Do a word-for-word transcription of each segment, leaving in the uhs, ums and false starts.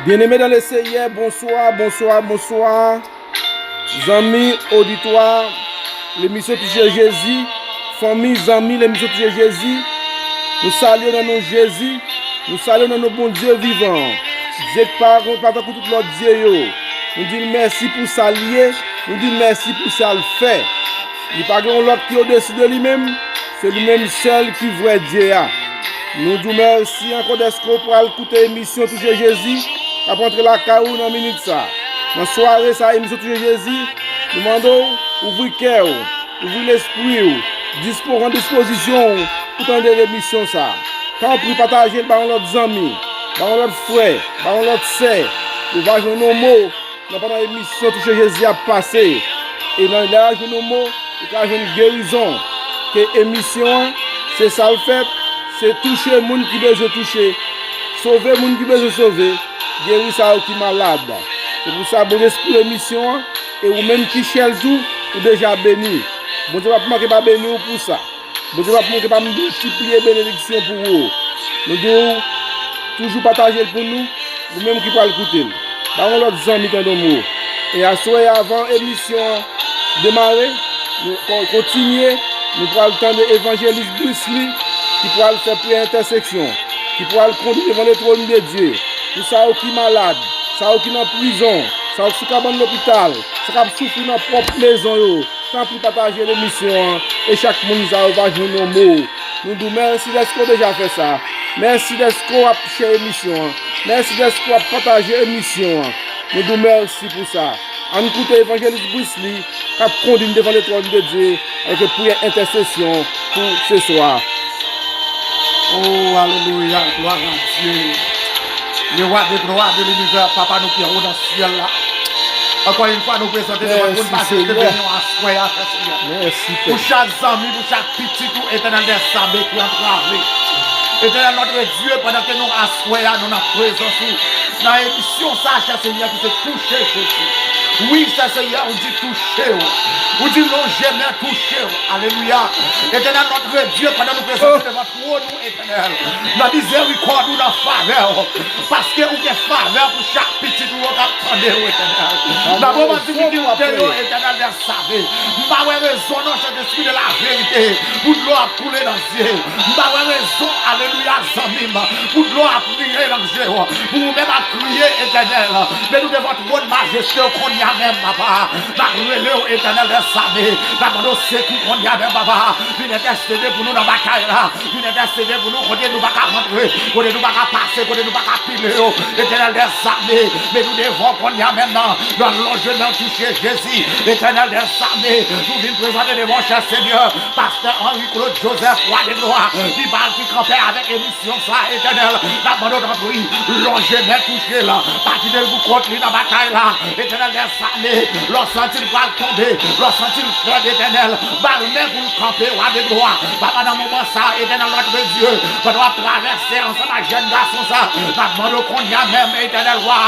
Byeneme dan le Seyè, bonswa, bonswa, bonswa. Zanmi, oditwa, lemisyon Touche Jezi. Fanmi, zanmi, lemisyon Touche Jezi. Nou salye w nan non Jezi. Nou salye w nan non Bondye vivan an. Dye k pa, pa tankou tout lòt dye yo. Nou di l mèsi pou sa l ye. Nou di l mèsi pou sa l fè. Li pa gen yon lòt ki odesi de li menm. Se li menm sèl ki vrè Dye a. Nou di w mèsi ankò dèske w pral koute emisyon Touche Jezi k ap antre lakay ou nan minit sa. Nan sware sa, emisyon Touche Jezi, nou mande w ouvri kè w, ouvri lespri w, dispo, rann dispozisyon w pou tande emisyon sa. Tanpri pataje l ba yon lòt zanmi, ba yon lòt frè, ba yon lòt sè. Ou va jwenn yon mo nan pandan emisyon Touche Jezi ap pase. E nan lè a jwenn yon mo, ou ka jwenn gerizon. Ke emisyon an, se sa l fèt, se touche moun ki bezwen touche, sove moun ki bezwen sove, geri sa yo ki malad. Se pou sa, Bondye enspire emisyon an, e ou menm ki share l tou, ou deja beni. Bondye p ap manke pa beni w pou sa. Bondye p ap manke pa miltipliye benediksyon pou ou. Nou di w, toujou pataje l pou nou, ou menm ki pral koute l. Ba yon lòt zanmi tande yon mo. E aswè, avan emisyon an demare, nou kon-, kontinye, nou pral tande evanjelis Brisly ki pral fè priyè entèseksyon, ki pral kondi devan letwòn de Dye. Pou sa yo ki malad, sa yo ki nan prizon, sa yo ki sou kabann lopital, sa k ap soufri nan pwòp mezon yo, tanpri pataje lemisyon an, e chak moun sa yo va jwenn yon mo. Nou di w mèsi dèske w deja fè sa. Mèsi dèske w ap share emisyon an. Mèsi dèske w ap pataje emisyon an. Nou di w mèsi pou sa. Ann koute evanjelis Brisly k ap kondi n devan letwòn de Dye avèk priyè entèsesyon pou se swa. Oh, alelouya, glwa a Dye. Le roi de gloire de l'univers, papa nou ki anwo nan syèl la. Ankò yon fwa, nou prezante devan tron majeste beni w aswè a, chè Senyè. Mèsi, Pè. Pou chak zanmi, pou chak pitit ou, Etènèl dè zame, ki antrave. Etènèl notre Dieu, pandan ke nou aswè a, nou nan prezans ou. Nan emisyon sa, chè Senyè, ki se Touche Jezi. Wi, chè Senyè, ou di touche w. Ou di lonje men touche w. Alelouya. Etènèl notre Dieu, pandan nou prezante devan twòn ou, Etènèl, nan mizerikòd ou, nan favè w, paske ou gen favè pou chak pitit ou yo k ap tande w, Etènèl. Nan moman difikilte yo, Etènèl dè zame, m pa wè rezon non, Sentespri de la verite, pou dlo ap koule nan zye. M pa wè rezon, alelouya, zanmi m, pou dlo ap riye nan zye w, pou ou menm ap kriye, Etènèl. Men nou devan twòn majeste w kounye a menm, papa. N ap rele w, Etènèl dè zame. N ap mande w sekou kounye a menm, papa. Vin entèsede pou nou nan batay la. Vin entèsede pou nou kote nou pa ka rantre, kote nou pa ka pase, kote nou pa ka pile yo. Etènèl dè zame, men nou devan w kounye a menm nan, nan lonje men touche Jezi. Etènèl dè zame, nou vin prezante devan w, chè Senyè, pastè Henri Claude Joseph, wa de glwa, ki ba, ki kanpe avèk emisyon sa, Etènèl, n ap mande w tanpri, lonje men touche l, pa kite l pou kont li nan batay la. Etènèl dè zame, lè w santi l pral tonbe, lè w santi l fèb, Etènèl, ba l men pou l kanpe, wa de glwa. Papa, nan moman sa, Etènèl notre Dieu, pandan w ap travèse ansanm ak jèn gason sa, n ap mande w kounye a menm, Etènèl wa,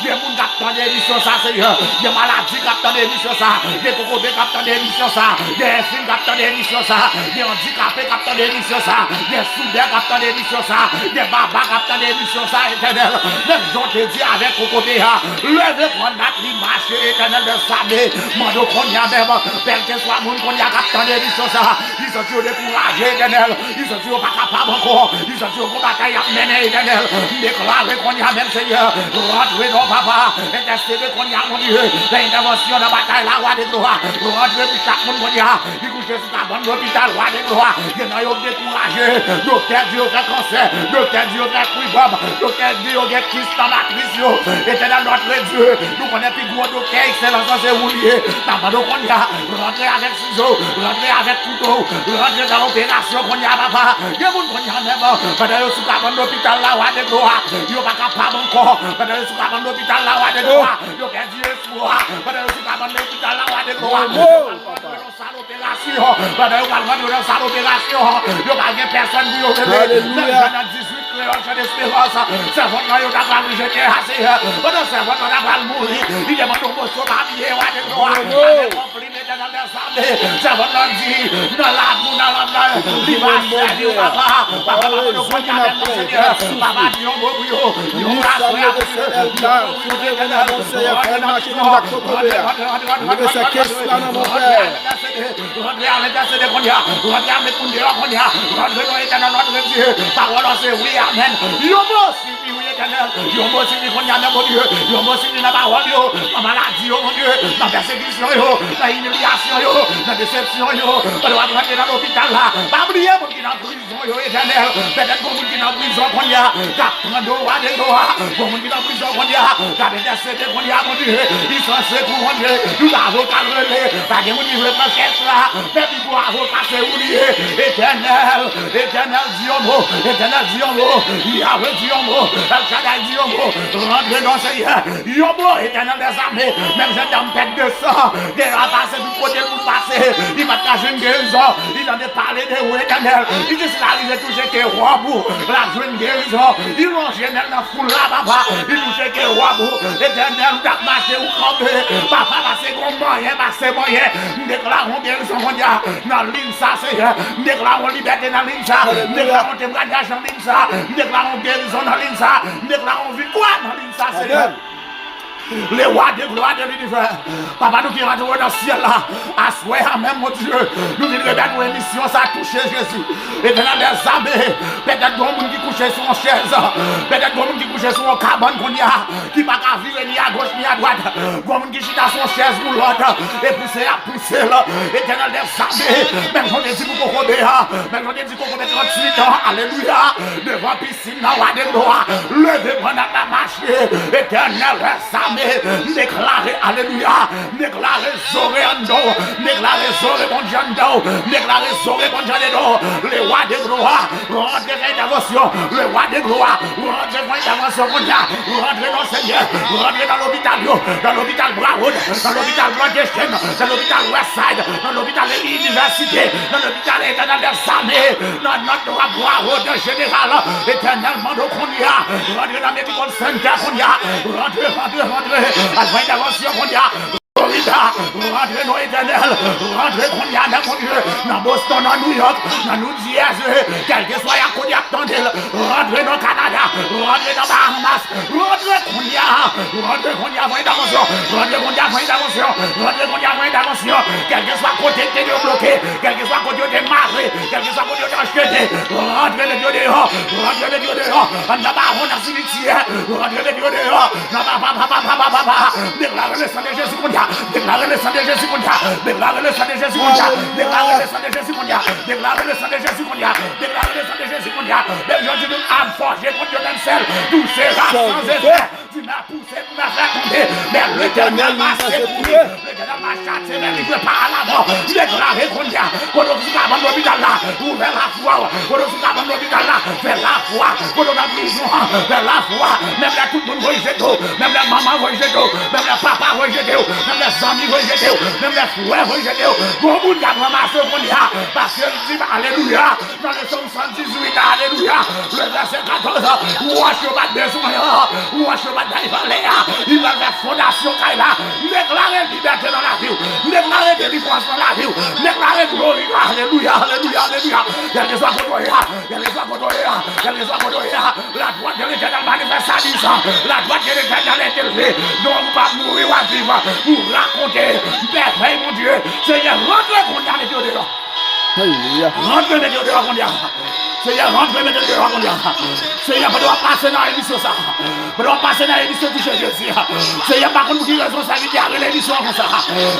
gen moun k ap tande emisyon sa, Senyè, gen maladi k ap tande emisyon sa, gen kokobe k ap tande emisyon sa, gen enfim k ap tande emisyon sa, gen andikape k ap tande emisyon sa, gen soudè k ap tande emisyon sa, gen baba k ap tande emisyon sa, Etènèl, menm jan w te di avèk kokobe a, leve pran nat li mache, Etènèl dè zame, mande w kounye a menm, kèlkeswa moun kounye a k ap tande emisyon sa, li santi yo dekouraje, Etènèl, li santi yo pa kapab ankò, li santi yo gon batay y ap mennen, Etènèl, m deklare kounye a menm, Senyè, rantre non, papa, entèsede kounye a, Bondye, fè entèvansyon nan batay la, wa de glwa, rantre pou chak moun kounye a, ki kouche sou kabann lopital, wa de glwa, gen nan yo k dekouraje, doktè di yo fè kansè, doktè di yo fè kwibòm, doktè di yo gen kis nan matris yo, Etènèl notre Dieu, nou konnen pi gwo doktè ekselans lan se ou li ye, n ap mande w kounye a, rantre avèk sizo, rantre avèk kouto, rantre nan operasyon kounye a, papa, gen moun kounye a menm, pandan yo sou kabann lopital la, wa de glwa, yo pa kapab ankò, pandan yo sou kabann lopital la, wa de glwa, yo pèdi espwa, pandan yo sou kabann lopital la, wa de glwa, yo pral rantre nan sal operasyon, pandan yo pral rantre nan sal operasyon, yo pa gen pèsòn pou yo rele, menm jan nan dizuit kreyòl Jan Desperans, sèvant lan yo ta pral rejte a, Senyè, pandan sèvant lan ta pral mouri, li te mande yon moso papye, wa de glwa, avèk yon plim, Etènèl dè zame, sèvant lan di, nan labou, nan lanmè, Li va sèvi w, papa. Papa, papa, nou konn y ap fè, Senyè. Papa, di yon mo pou yo. Di yon mo pou yo. Di yon mo pou yo. Di yon mo pou yo, Etènèl. Rantre nan kèk la nan mon pè. Rantre al entèsede kounye a. Rantre al met moun deyò kounye a. Rantre non Etènèl, rantre Dye. Pawòl la se wi, amèn. Yon mo sifi wi, Etènèl. Yon mo sifi kounye a, men Bondye. Yon mo sifi nan pawòl yo, nan maladi yo, Bondye. Nan pèsekisyon yo, nan imilyasyon yo, nan desepsyon yo. Pandan w ap rantre nan lopital la, pa bliye moun ki nan prizon yo, Etènèl. Petèt gon moun ki nan prizon kounye a, k ap pran do a de do a. Gon moun ki nan prizon kounye a, k ap entèsede kounye a, Bondye. Li sanse kou, Bondye. Tout avoka l rele. Pa gen moun ki vle pran kès la. Men pi gwo avoka se ou li ye. Etènèl, Etènèl, di yon mo. Etènèl, di yon mo. Yahweh, di yon mo. El Shaddai, di yon mo. Rantre non, Senyè. Yon mo, Etènèl dèzame. Menm jan dam pèt de san, gen a pase tout kote l pou l pase. Li pa t ka jwenn gerizon. Li tande pale de ou, Etènèl. Li di si l arive touche ke wòb ou, l ap jwenn gerizon. Li lonje men l nan foul la, papa. Li touche ke wòb ou, Etènèl, ou t ap mache, ou kanpe. Papa, pase gon manyen, pase manyen. M deklare yon gerizon kounye a nan liy sa, Senyè. M deklare yon libète nan liy sa. M deklare yon temwayaj nan liy sa. M deklare yon gerizon nan liy sa. M deklare yon viktwa nan liy sa, Senyè. Amèn. Le roi de gloire de l'univers. Papa nou ki rantre nan syèl la, aswè a menm, mon Dieu, nou vin remèt ou emisyon sa, touche Jezi. Etènèl dèzame, petèt gon moun ki kouche sou yon chèz, petèt gon moun ki kouche sou yon kabann kounye a, ki pa ka vire ni agoch ni adwat, gon moun ki chita sou yon chèz woulòt, e pouse y ap pouse l. Etènèl dèzame, menm jan w te di pou kokobe a, menm jan w te di kokobe tranntuit an, alelouya, devan pisin nan, roi de glwa, leve pran nan mache, Etènèl dèzame, m deklare, alelouya, m deklare Zo re anndan w. M deklare zo re Bondye anndan w. M deklare zo re Bondye anndan w. Le roi de gloire, rantre fè entèvansyon. Le roi de gloire, rantre fè entèvansyon kounye a. Rantre non, Senyè. Rantre nan lopital yo. Nan lopital Broward. Nan lopital Plantation. Nan lopital Westside. Nan lopital Inivèsite. Nan lopital Etènèl dèzame. Nan nòt dwa Broward an jeneral. Etènèl mande w kounye a. Rantre nan Medical Center kounye a. Rantre, rantre, rantre. Al fè entèvansyon kounye a. Florida, rantre non Etènèl, rantre kounye a nan Bondye, nan Boston, nan New York, nan New Jersey, kèlkeswa y ap kote y ap tande l, rantre nan Kanada, rantre nan Bahamas, rantre kounye a, rantre kounye a, fè entèvansyon, rantre kounye a, fè entèvansyon, rantre kounye a, fè entèvansyon, kèlkeswa kote yo te bloke, kèlkeswa kote yo te mare, kèlkeswa kote yo te anchene, rantre met yo deyò, rantre met yo deyò, anndan bawon, nan simityè, rantre met yo deyò, nan papa, papa, papa, papa, deklare le sang de Jésus kounye a. Deklare le sang de Jésus kounye a. Deklare le sang de Jésus kounye a. Deklare le sang de Jésus kounye a. Deklare le sang de Jésus kounye a. Deklare le sang de Jésus kounye a. Menm jan di nou, am fòje kont yo menm sèl, touchera sans effet. Di m ap pouse pou m ap rakonte. Men Letènèl mache pou li. Letènèl mache atire men li jwe pa alamò. Deklare kounye a. Kote w sou kabann lopital la, ouvè lafwa w. Kote w sou kabann lopital la, fè lafwa. Kote w nan prizon an, fè lafwa. Menm lè tout moun voye jete w, menm lè manman voye jete w, menm lè papa voye jete w, menm lè zanmi voye jete w, menm lè frè voye jete w, gon moun k ap ranmase w kounye a, paske l di, alelouya, nan Lesonm san dizuit, alelouya, le vèsè katòz, wòch yo pa t bezwen an, wòch yo pa t bay valè a, li pral fè fondasyon kay la, m deklare libète nan lavi w, m deklare delivrans nan lavi w, m deklare glori, alelouya, alelouya, alelouya, kèlkeswa kote w ye a, kèlkeswa kote w ye a, kèlkeswa kote w ye a, la gloire de l'Éternel manifeste sa puissance. La gloire de l'Éternel est élevée. Non, ou pa mouri, w ap viv. Ou rakonte mèvèy Bondye. Senyè, rantre kounye a, met yo deyò. Alelouya. Rantre, met yo deyò kounye a. Senyè, rantre, met yo deyò kounye a. Senyè, pandan w ap pase nan emisyon sa, pandan w ap pase nan emisyon Touche Jezi, Senyè, m pa konn pou ki rezon sèvitè a rele emisyon an konsa.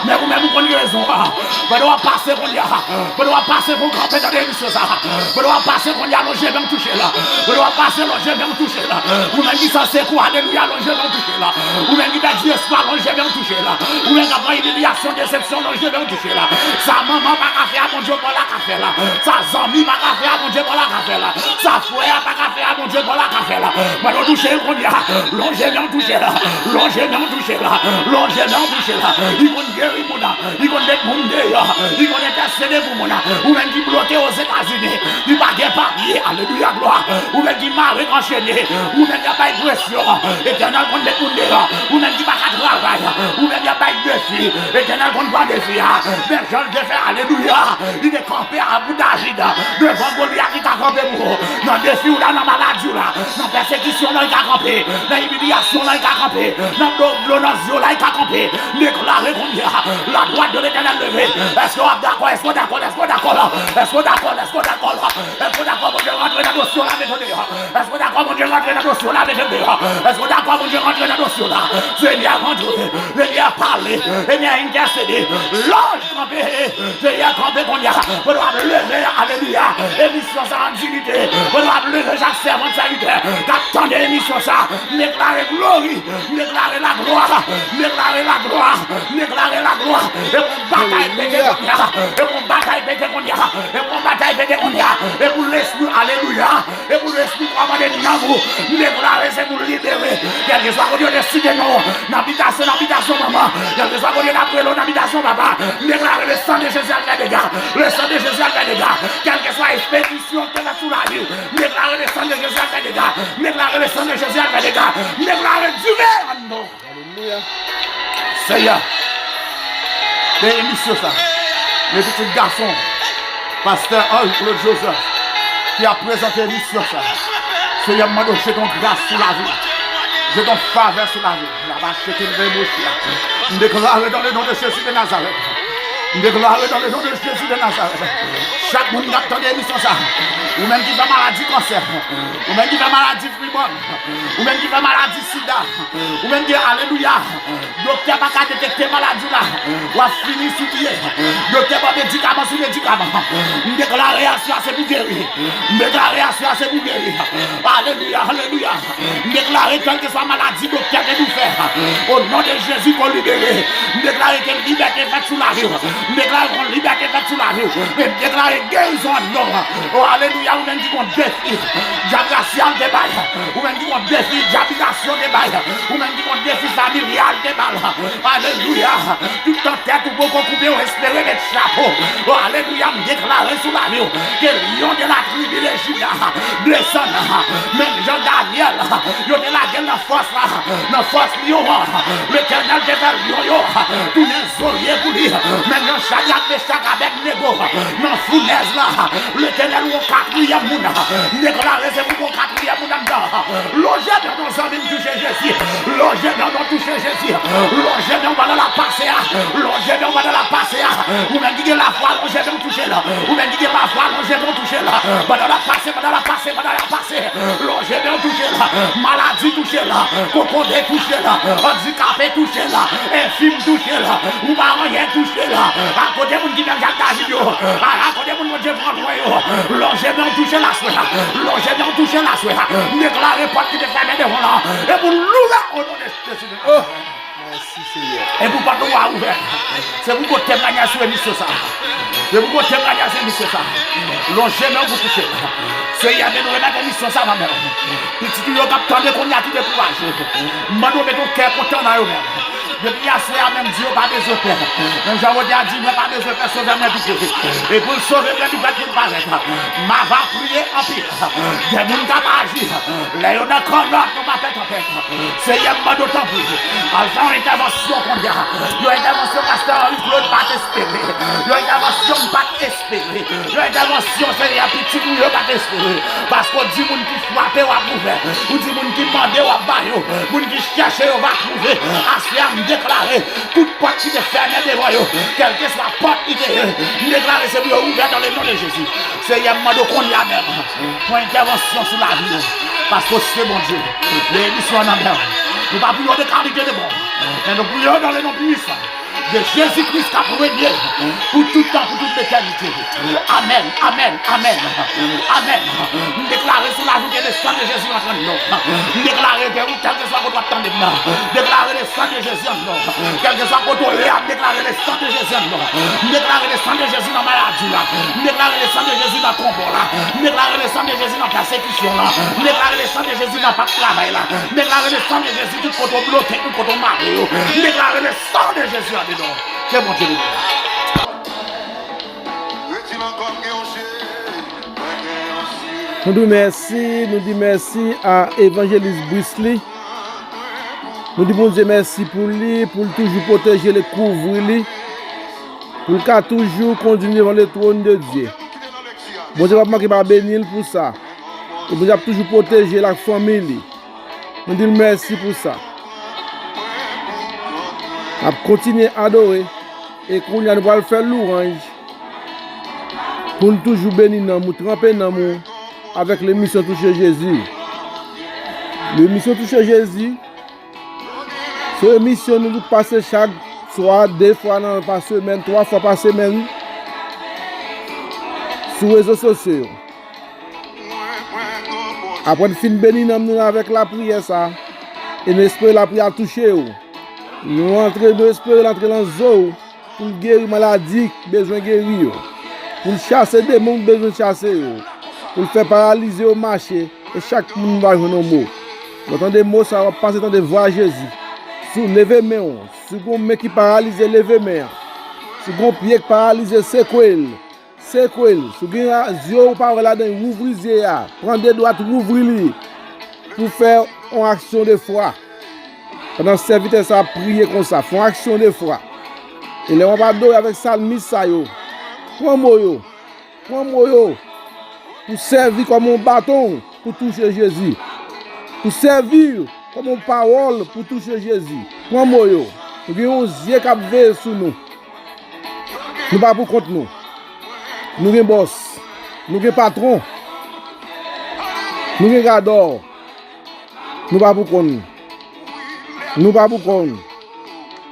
Men ou menm ou konn rezon an. Pandan w ap pase kounye a, pandan w ap pase pou w kanpe tande emisyon sa, pandan w ap pase kounye a, lonje men w touche l. Pandan w ap pase, lonje men w touche l. Ou menm ki san sekou, alelouya, lonje men w touche l. Ou menm ki pèdi espwa, lonje men w touche l. Ou menm k ap pran imilyasyon, desepsyon, lonje men w touche l. Sa manman pa ka fè a, Bondye w pa ka fè l. Sa zanmi pa ka fè a, Bondye w pa ka fè l. Sa frè a pa ka fè a, Bondye w pa ka fè l. Pandan w touche l kounye a, lonje men w touche l. Lonje men w touche l. Lonje men w touche l. Li konn geri moun. Li konn met moun deyò. Li konn entèsede pou moun. Ou menm ki bloke Ozetazini, li pa gen papye. Alelouya, glwa. Ou menm ki mare, k anchene. Ou menm y ap bay presyon. Etènèl konn met moun deyò. Ou menm ki pa ka travay. Ou menm y ap bay defi. Etènèl konn pran defi a. Men jan l te fè, alelouya, li te kanpe a bout David. Nan defi w la, nan maladi w la, nan pèsekisyon w la, li ka kanpe. Nan imilyasyon w la, li ka kanpe. Nan dlo, dlo nan zye w la, li ka kanpe. M deklare kounye a, la droite de l'Éternel leve. Èske w ap dakò? Èske w dakò? Èske w dakò? Èske w dakò? Èske w dakò? Èske w dakò? Bondye rantre nan dosye w la, mete w deyò. Èske w dakò? Bondye rantre nan dosye w la, mete w deyò. Èske w dakò? Bondye rantre nan dosye w la. Senyè rantre. Senyè pale. Senyè entèsede. Lanj kanpe. Senyè kanpe kounye a. Kote w ap leve, alelouya. E misyon sa an diyite. Kote w ap leve chak sèvant, sèvitè k ap tande emisyon sa. M deklare glori. M deklare laglwa. M deklare laglwa. M deklare laglwa. E pou batay pete kounye a. E pou batay pete kounye a. E pou batay pete kounye a. E pou lespri, alelouya. E pou lespri kòmande nan ou. M deklare se pou libere. Kèlkeswa kote yo te site non w, nan bitasyon, nan bitasyon manman. Kèlkeswa kote yo t ap rele w, nan bitasyon papa. M deklare le sang de Jésus al fè dega. Le sang de Jésus al fè dega. Kèlkeswa ekspedisyon ki te fèt sou lavi w, m deklare le sang de Jésus al fè dega. M deklare le sang de Jésus al fè dega. M deklare dife anndan w. Alelouya. Senyè, beni misyon sa. Men pitit gason, pastè Henri Claude Joseph, ki ap prezante misyon sa. Senyè, m mande w jete yon gras sou lavi l. Jete yon favè sou lavi l. Laba cheke l veye mouche a. M deklare dans le nom de Jésus de Nazareth. M deklare dans le nom de Jésus de Nazareth. Chak moun k ap tande emisyon sa, ou menm ki fè maladi kansè, ou menm ki fè maladi fibwòm, ou menm ki fè maladi sida, ou menm ki, alelouya, doktè pa ka detekte maladi w la, w ap fini sou pye. Doktè ba w medikaman sou medikaman. M deklare aswè a se pou geri. M deklare aswè a se pou geri. Alelouya, alelouya. M deklare kèlkeswa maladi doktè te dou fè, o non de Jezi, ke w libere. M deklare ke libète fèt sou lavi w. M deklare ke libète fèt sou lavi w. E m deklare gerizon an non. O alelouya, ou menm ki gon defi dyab rasyal te bay, ou menm ki gon defi dyab rasyon te bay, ou menm ki gon defi familyal te bay. Alelouya. Tout tan tèt ou poko koupe, ou espere met chapo. O alelouya, m deklare sou lavi w ke lyon de la tribi de Jida desann. Menm jan Danyèl, yo te lage l nan fòs la, nan fòs lyon an, Letènèl te fè lyon yo tounen zorye pou li. Menm jan Chadrak, Mechak, Abèdnego nan founèz la, Letènèl ou yon katriyèm moun. M deklare se pou yon katriyèm moun anndan. Lonje men w non, zanmi m, touche Jezi. Lonje men w non, touche Jezi. Lonje men w pandan l ap pase a. Lonje men w pandan l ap pase a. Ou menm ki gen lafwa, lonje men w touche l. Ou menm ki gen lafwa, lonje men w touche l. Pandan l ap pase, pandan l ap pase, pandan l ap pase. Lonje men w touche l. Maladi touche l. Kokobe touche l. Andikape touche l. Enfim touche l. Ou pa anyen touche l. Akote moun ki menm jan ak David yo. Akote moun Bondye pran lwen yo. Lonje men w touche l aswè a. Lonje men w touche l aswè a. M deklare pòt ki te fèmen devan w lan, e pou l ouvè o non de Jezi de Nazarèt. Mèsi, Senyè. E pou pòt ou a ouvè. Se pou gon temwayaj sou emisyon sa. Se pou gon temwayaj sou emisyon sa. Lonje men w pou touche l. Senyè, men nou remèt emisyon sa nan men w. Pitit ou yo k ap tande kounye a ki dekouraje, m mande w met yon kè kontan nan yo menm. Depi aswè a menm, di yo pa bezwen pè. Menm jan Wodya di, mwen pa bezwen pè, Sovè mwen pike. E pou l sove mwen, li prèt pou l parèt. M ava priye anpil. Gen moun k ap aji. Lè yo nan kannòt, nou pa pè tanpèt. Senyè, m mande w tanpri, al fè yon entèvansyon kounye a. Yon entèvansyon pastè Henri Claude pa t espere. Yon entèvansyon m pa t espere. Yon entèvansyon, Senyè, pitit ou yo pa t espere. Paske w di moun ki frape, w ap ouvè. Ou di moun ki mande, w ap ba yo. Moun ki chèche yo va twouve. Aswè a, m deklare tout pòt ki te fèmen devan yo, kèlkeswa pòt li te ye, m deklare se pou yo ouvè dans le nom de Jésus. Senyè, m mande w kounye a menm, pran entèvansyon sou lavi yo, paske w se Bondye. Men emisyon an nan men w. Nou pa priye w de kalite de bon, men nou priye w dans le nom puissant de Jezi Kris k ap renye pou tout tan, pou tout letènite. Amèn, amèn, amèn, amèn. M deklare sou lavi w ke le sang de Jezi rantre anndan w. M deklare ke ou, kèlkeswa kote w ap tande m nan, deklare le sang de Jezi anndan w. Kèlkeswa kote w ye a, m deklare le sang de Jezi anndan w. M deklare le sang de Jezi nan maladi w la. M deklare le sang de Jezi nan konba w la. M deklare le sang de Jezi nan pèsekisyon w la. M deklare le sang de Jezi nan pa travay la. M deklare le sang de Jezi tout kote w bloke, tout kote w mare yo. M deklare le sang de Jezi andedan w. Ke Bondye beni w. Nou di mèsi, nou di mèsi a Evanjelis Brisly. Nou di Bondye mèsi pou li, pou l toujou pwoteje l e kouvri li, pou l ka toujou kondui l devan le trône de Dieu. Bondye p ap manke pa beni l pou sa. E Bondye ap toujou pwoteje l ak fanmi li. Nou di l mèsi pou sa. N ap kontinye adore. E kounye a, nou pral fè lwanj pou n toujou beni nanm ou, tranpe nanm ou avèk lemisyon Touche Jezi. Lemisyon Touche Jezi, se yon emisyon nou pase chak swa, de fwa nan, pa semèn, twa fwa pa semèn sou rezo sosyo yo. Apre n fin beni nanm nou avèk lapriyè sa, e nou espere lapriyè a touche w. Nou antre, nou espere l antre nan zo w pou l geri maladi k bezwen geri yo, pou l chase demon k bezwen chase yo, pou l fè paralize yo mache, e chak moun va jwenn yon mo. Lè w tande mo sa, w ap panse tande vwa Jezi. Si w leve men w, si w gen yon men ki paralize, leve men an. Si w gen yon pye ki paralize, sekwe l. Sekwe l. Si w gen a, zye w pa wè ladan, wouvri zye a. Pran de dwat, wouvri li pou fè yon aksyon de fwa. Pandan sèvitè sa ap priye konsa, fè yon aksyon de fwa. E lè w ap adore avèk salmis sa yo, pran mo yo. Pran mo yo pou sèvi kòm yon baton pou touche Jezi. Pou sèvi kòm yon pawòl pou touche Jezi. Pran mo yo. Nou gen yon zye k ap veye sou nou. Nou pa pou kont nou. Nou gen bòs. Nou gen patwon. Nou gen gadò. Nou pa pou kont nou. Nou pa pou kont nou.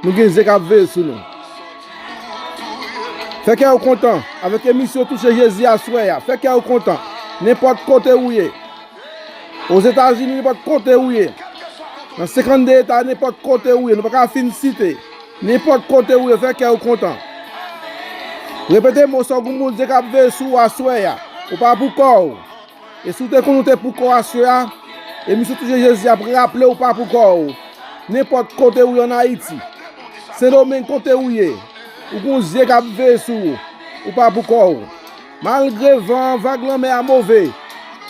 Nou gen zye k ap veye sou nou. Fè kè w kontan avèk emisyon Touche Jezi aswè a. Fè kè w kontan. Nenpòt kote ou ye. Ozetazini, nenpòt kote ou ye. Nan senkannde eta, nenpòt kote ou ye. Nou pa ka fin site. Nenpòt kote ou ye, fè kè w kontan. Repete mo sa, ou gen Bondye k ap veye sou ou aswè a. Ou pa pou kò w. E si w te konn ou te pou kò w aswè a, emisyon Touche Jezi ap raple w pa pou kò w. Nenpòt kote ou ye ann Ayiti, Sendomeng, kote ou ye, ou gen yon zye k ap veye sou ou. Ou pa pou kò w. Malgre van an, vag lanmè a move,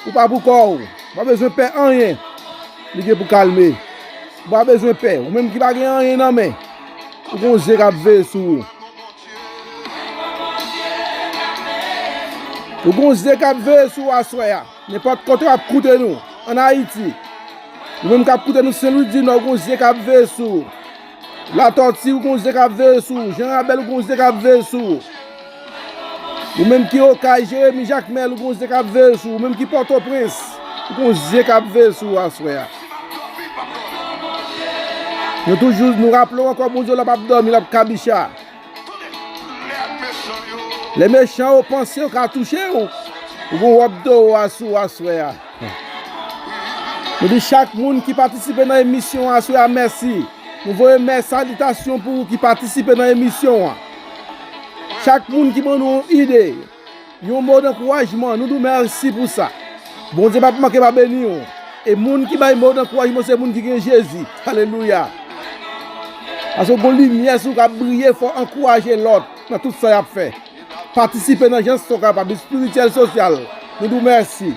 ou pa pou kò w. Ou pa bezwen pè anyen. Li gen pou kalme. Ou pa bezwen pè. Ou menm ki pa gen anyen nan men, ou gen yon zye k ap veye sou ou. Ou gen yon zye k ap veye sou ou aswè a. Nenpòt kote w ap koute nou, ann Ayiti. Ou menm k ap koute nou Sen Lwi di Nò, ou gen yon zye k ap veye sou ou. Latòti, ou gen yon zye k ap veye sou ou. Jan Rabèl, ou gen yon zye k ap veye sou ou. Ou menm ki Okay, Jeremi, Jakmèl, ou gen yon zye k ap veye sou ou. Ou menm ki Pòtoprens, ou gen yon zye k ap veye sou ou aswè a. Nou toujou, nou raple w ankò, Bondye w la p ap dòmi, l ap kabicha. Lè mechan yo panse yo ka touche w, ou gen yon wòb dowò a sou w aswè a. Nou di chak moun ki patisipe nan emisyon an aswè a mèsi. Nou voye mè salitasyon pou ou ki patisipe nan emisyon an. Chak moun ki ban nou yon ide, yon mo dankourajman, nou di w mèsi pou sa. Bondye p ap manke pa beni w. E moun ki bay mo dankourajman se moun ki gen Jezi. Alelouya. Paske w gen limyè sou w k ap briye, fò w ankouraje lòt nan tout sa y ap fè. Patisipe nan jan sa w kapab, espirityèl, sosyal. Nou di w mèsi.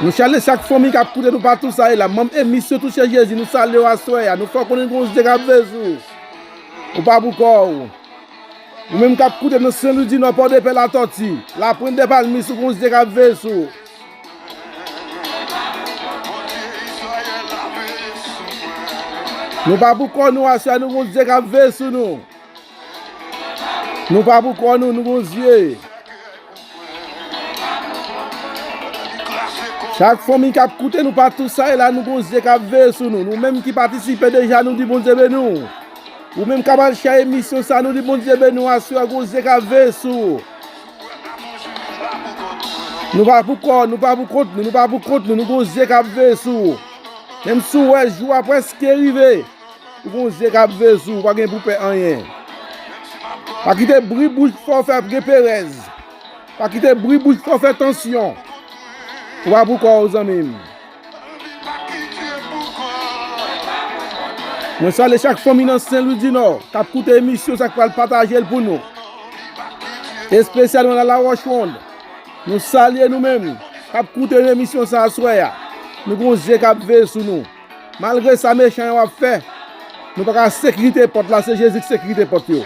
Nou salye chak fanmi k ap koute nou patou sa e la. Manm emisyon Touche Jezi, nou salye w aswè a. Nou fè w konnen gen yon zye k ap veye sou ou. Ou pa pou kò w. Ou menm k ap koute nan Sen Lwi di Nò, Pòdepè, Latòti, Lapwent, Dèpalmis, ou gen yon zye k ap veye sou ou. Nou pa pou kò nou aswè a, nou gen yon zye k ap veye sou nou. Nou pa pou kò nou, nou gen yon zye. Chak fanmi k ap koute nou patou sa e la, nou gen yon zye k ap veye sou nou. Nou menm ki patisipe deja, nou di Bondye beni w. Ou menm k ap al chèche emisyon sa, nou di Bondye beni w aswè a, gen yon zye k ap veye sou ou. Nou pa pou kò, nou pa pou kont nou, nou pa pou kont nou, nou gen yon zye k ap veye sou ou. Menm si w wè jou a prèske rive, ou gen yon zye k ap veye sou ou, ou pa gen pou pè anyen. Pa kite bri bouch fè w fè gen perèz. Pa kite bri bouch fè w fè tansyon. Ou pa pou kò w, zanmi m. Mwen salye chak fanmi nan Sen Lwi di Nò k ap koute emisyon sa, k pral pataje l pou nou. Espesyalman nan Lawòch Wonn. Nou salye nou menm k ap koute emisyon sa aswè a. Nou gen yon zye k ap veye sou nou. Malgre sa mechan yo ap fè, nou pa ka sekirite pòt la, se Jezi ki sekirite pòt yo.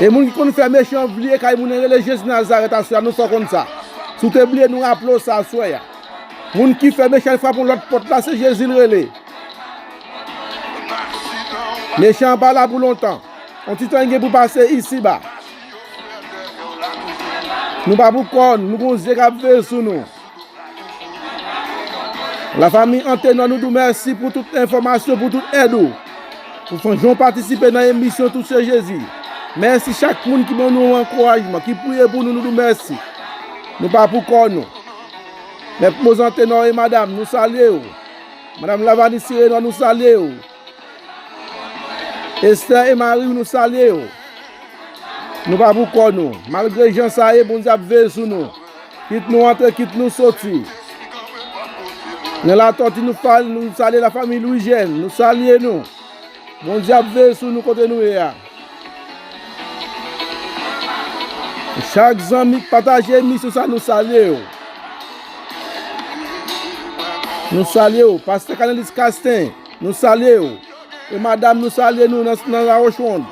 E moun ki konn fè mechan vire kay moun nan rele Jezi Nazarèt aswè a, nou fè w konn sa. Si w te bliye, nou raple w sa aswè a. Moun ki fè mechan frape yon lòt pòt la, se Jezi l rele. Mechan an pa la pou lontan. Yon ti tan gen pou pase isiba. Nou pa pou kò n, nou gon zye k ap veye sou nou. Lafanmi Antenò, nou di w mèsi pou tout enfòmasyon, pou tout èd ou. Pou fè jan w patisipe nan emisyon Touche Jezi. Mèsi chak moun ki ban nou ankourajman, ki priye pou nou, nou di w mèsi. Nou pa pou kò nou. Mèt Moz Antenò e madanm, nou salye w. Madanm Lavani Sirenò, nou salye w. Esther e mari w, nou salye w. Nou pa pou kò nou. Malgre jan sa ye, Bondye ap veye sou nou. Kit nou antre, kit nou soti. Nan Latòti, nou fal-, nou salye lafanmi Lwijèn. Nou salye nou. Bondye ap veye sou nou kote nou ye a. Chak zanmi k pataje emisyon sa, nou salye w. Nou salye w. Pastè Kanelis Kasten, nou salye w. E madanm, nou salye nou nan, nan Lawochwonn.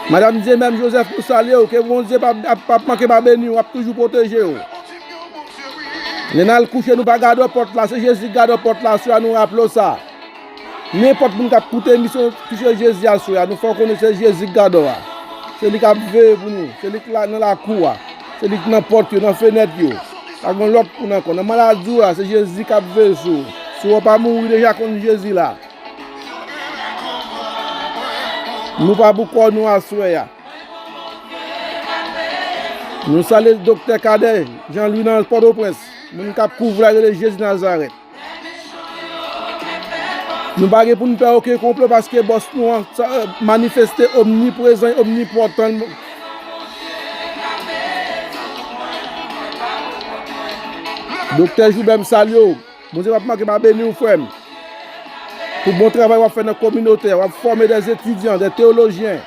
Madanm Dyemèm Joseph, nou salye w. Ke Bondye p ap, p ap manke pa beni w, ap toujou pwoteje w. Lè n al kouche, nou pa gade pòt la, se Jezi k gade pòt la, aswè a nou raple w sa. Nenpòt moun k ap koute emisyon Touche Jezi aswè a, nou fè w konnen se Jezi k gade w a. Se li k ap veye pou nou, se li k la, nan lakou a, se li k nan pòt yo, nan fenèt yo. Pa gen lòt moun ankò. Nan maladi w la, se Jezi k ap veye sou ou. Si w pa mouri deja, konn Jezi la. Nou pa pou kò nou aswè a. Nou salye Doktè Kadè Jean Louis nan Pòtoprens. Moun k ap kouvri l rele Jezi Nazarèt. Nou pa gen pou n pè okenn konplo paske bòs nou an sa, manifeste omniprezan e omnipòtan. Doktè Joubert, m salye w. Bondye p ap manke pa beni w, frè m. Pou bon travay w ap fè nan kominote a, w ap fòme dè etidyan, dè teyolojyen.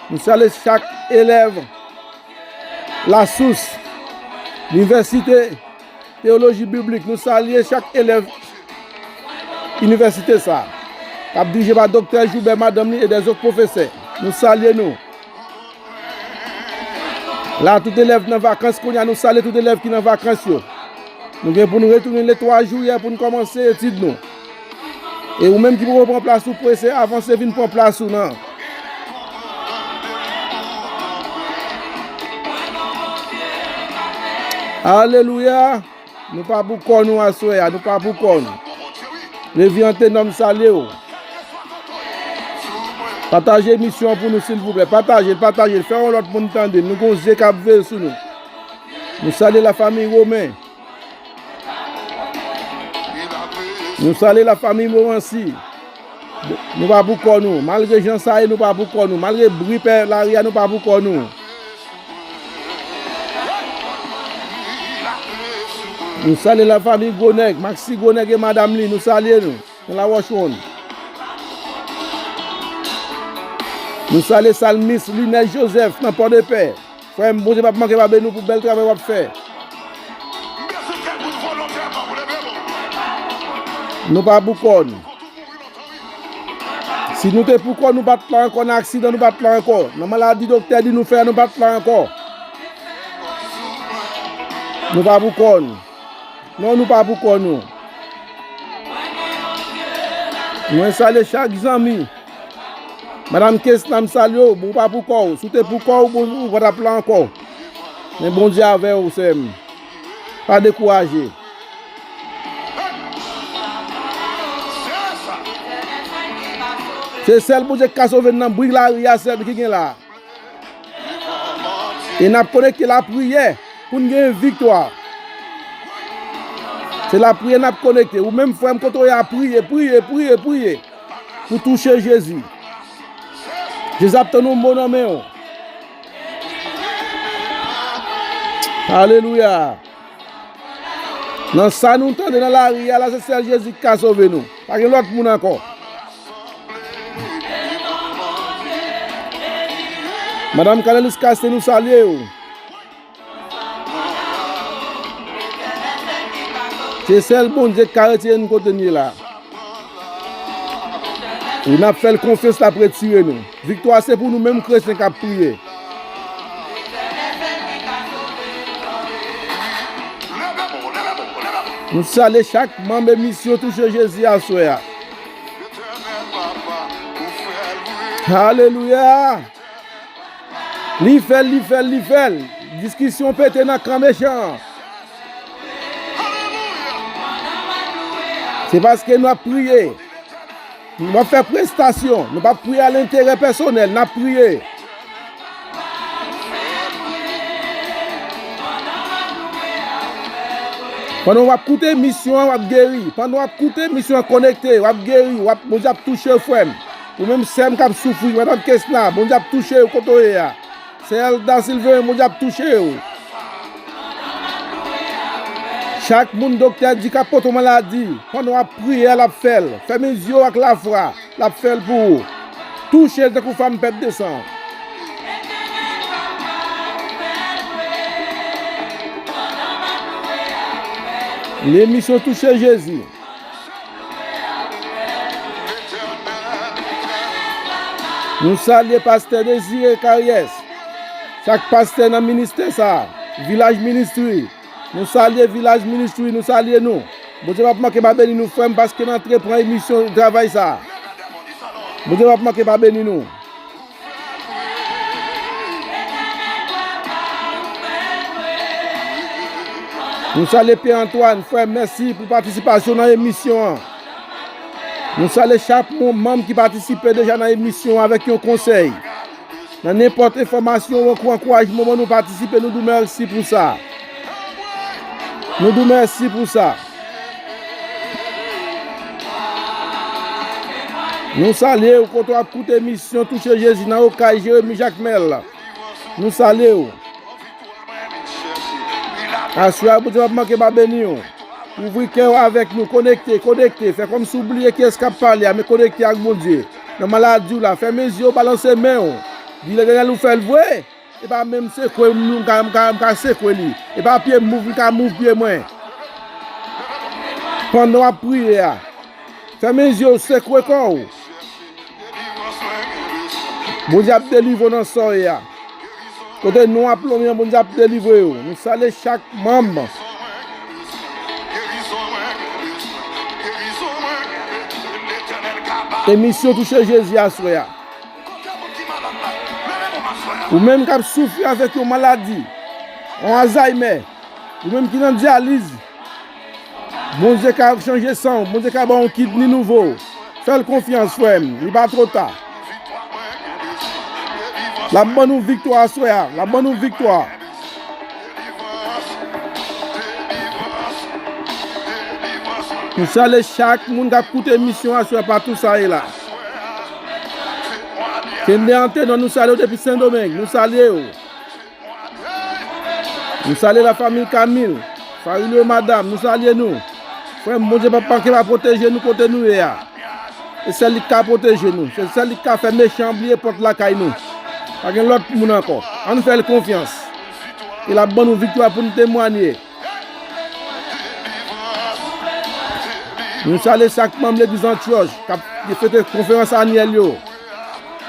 Nou salye chak elèv Lasous, Linivèsite Teyoloji Biblik. Nou salye chak elèv inivèsite sa a, k ap dirije pa Doktè Joubert, madanm li e dèzòt pwofesè. Nou salye nou. La, tout elèv nan vakans kounye a, nou salye tout elèv ki nan vakans yo. Nou gen pou n retounen le twa jiyè pou n kòmanse etid nou. E ou menm ki poko pran plas ou, prese avanse vin pran plas ou nan. Alelouya! Nou pa pou kò nou aswè a, nou pa pou kò nou. Levi Antenò, m salye w. Pataje emisyon an pou nou, silvouplè. Pataje l, pataje l. Fè yon lòt moun tande l. Nou gon zye k ap veye sou nou. Nou salye lafanmi Women. Nou salye lafanmi Moransi. Nou pa pou kò nou. Malgre jan sa ye, nou pa pou kò nou. Malgre bri pè lari a, nou pa pou kò nou. Nou salye lafanmi Gwonèg, Maxi Gwonèg e madanm li, nou salye nou, nan Lawòchwonn. Nou salye salmis Linè Joseph nan Pòdepè. Frè m, Bondye p ap manke pa beni w pou bèl travay w ap fè. Nou pa pou kò n. Si nou te pou kò n, nou pa t la ankò, nan aksidan, nou pa t la ankò. Nan maladi doktè di nou fè a, nou pa t la ankò. Nou pa pou kò n. Non, nou pa pou kò nou. Mwen salye chak zanmi. Madanm Kesna, m salye w, ou pa pou kò w. Si w te pou kò w, bon, ou pa t ap la ankò. Men Bondye avè w, sè m. Pa dekouraje. Se sèl Bondye ki ka sove n nan bri lari a, sè m, ki gen la. E n ap konekte lapriyè pou n gen viktwa. Se lapriyè n ap konekte. Ou menm, frè m, kote w ye a, priye, priye, priye, priye pou touche Jezi. Jezi ap tann yon mo nan men w. Alelouya. Nan sa nou tande nan lari a la, se sèl Jezi ki ka sove nou. Pa gen lòt moun ankò. Madanm Kanelis Kaste, nou salye w. Se sèl Bondye ki ka retire n kote n ye la. E n ap fè l konfyans, l ap retire nou. Viktwa se pou nou menm kretyen k ap priye. Nou salye chak manm emisyon Touche Jezi aswè a. Alelouya! Li fè l, li fè l, li fè l. Diskisyon pete nan kan mechan an. Se paske n ap priye. N ap fè prestasyon. Nou p ap priye a lenterè pèsonèl. N ap priye. Pandan w ap koute emisyon an, w ap geri. Pandan w ap koute emisyon an, konekte, w ap geri, w ap, Bondye ap touche w, frè m. Ou menm sè m k ap soufri, madanm Kesna, Bondye ap touche w kote w ye a. Sè Elda Silverin, Bondye ap touche w. Chak moun doktè di k ap pote w maladi, pandan w ap priye a, l ap fè l. Fèmen zye w ak lafwa, l ap fè l pou ou. Touche l tankou fanm pèp de san. Lemisyon Touche Jezi. Nou salye pastè Désiré Carriès, chak pastè nan ministè sa a, Village Ministry. Nou salye Village Ministry, nou salye nou. Bondye p ap manke pa beni nou, frè m, paske n antre pran emisyon travay sa a. Bondye p ap manke pa beni nou. Nou salye Pierre Antoine, frè m, mèsi pou patisipasyon nan emisyon an. Nou salye chak moun, manm ki patisipe deja nan emisyon an avèk yon konsèy. Nan nenpòt enfòmasyon ou ankourajman nou patisipe, nou di w mèsi pou sa. Nou di w mèsi pou sa. Nou salye w kote w ap koute emisyon Touche Jezi nan Okay, Jeremi Jakmèl. Nou salye w. Aswè a, Bondye p ap manke pa beni w. Ouvri kè w avèk nou, konekte, konekte. Fè kòmsi w bliye kiyès k ap pale a, men konekte ak Bondye. Nan maladi w la, fèmen zye w, balanse men w. Di Letènèl ou fè l vre. E pa menm sekwe m, m ka, m ka, m ka sekwe li. E pa pye m mouv, m ka mouv pye mwen. Pandan w ap priye a, fèmen zye w, sekwe kò w. Bondye ap delivre w nan sa w ye a. Kote nou ap lonmen an, Bondye ap delivre w. Nou salye chak manm. Emisyon Touche Jezi aswè a. Ou menm k ap soufri avèk yon maladi, yon Alzheimer, ou menm ki nan dyaliz, Bondye ka chanje san w, Bondye ka ba w yon kidni nouvo. Fè l konfyans, frè m, li pa twò ta. L ap ban nou viktwa aswè a, l ap ban nou viktwa. Nou salye chak moun k ap koute emisyon aswè a patou sa ye la. Kende Antenon, nou salye w depi Sendomeng, nou salye w. Nou salye lafanmi Camille, Farilio, madanm, nou salye nou. Frè m, Bondye p ap manke pa pwoteje nou kote nou ye a. E sèl li k ka pwoteje nou. Se sèl li k ka fè mechan an bliye pòt lakay nou. Pa gen lòt moun ankò. Ann fè l konfyans. E l ap ban nou viktwa pou n temwanye. Nou salye chak manm legliz Antyòch k ap fete konferans anyèl yo.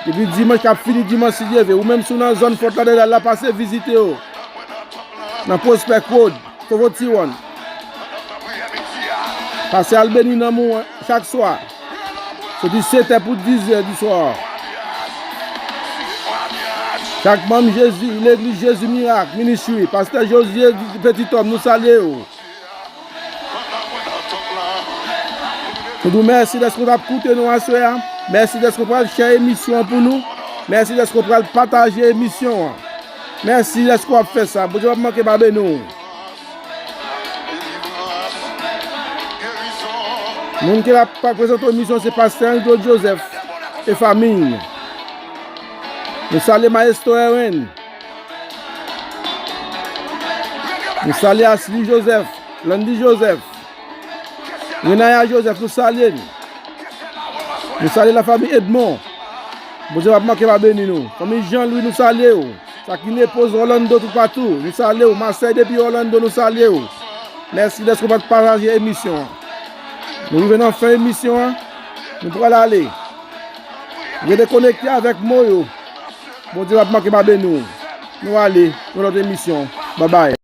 Depi dimanch k ap fini dimanch, si Dye vle. Ou menm si w nan zòn Fort Lauderdale la, pase vizite yo. Nan Prospect Road, Fovo Tiwòn. Pase al beni nanm ou chak swa. Soti sèt è pou diz è di swa. Chak manm Jezi, legliz Jezi Mirak Ministry, pastè Josué Petit Homme, nou salye w. Nou di w mèsi dèske w t ap koute nou aswè a. Mèsi dèske w pral share emisyon an pou nou. Mèsi dèske w pral pataje emisyon an. Mèsi dèske w ap fè sa. Bondye p ap manke pa beni w. Moun ki ap prezante emisyon se pastè Jean Claude Joseph e fanmi. Nou salye Maestro Erwin. Nou salye Asly Joseph, Landy Joseph, Renaya Joseph, nou salye n. Nou salye lafanmi Edmond. Bondye p ap manke pa beni nou. Fanmi Jean Louis, nou salye w. Sa ki nepoz Orlando toupatou, nou salye w. Masèy depi Orlando, nou salye w. Mèsi dèske w pa t pataje emisyon an. Nou rive nan fen emisyon an. Nou pral ale. Rete konekte avèk mo yo. Bondye p ap manke pa beni w. Nou ale, yon lòt emisyon. Babay.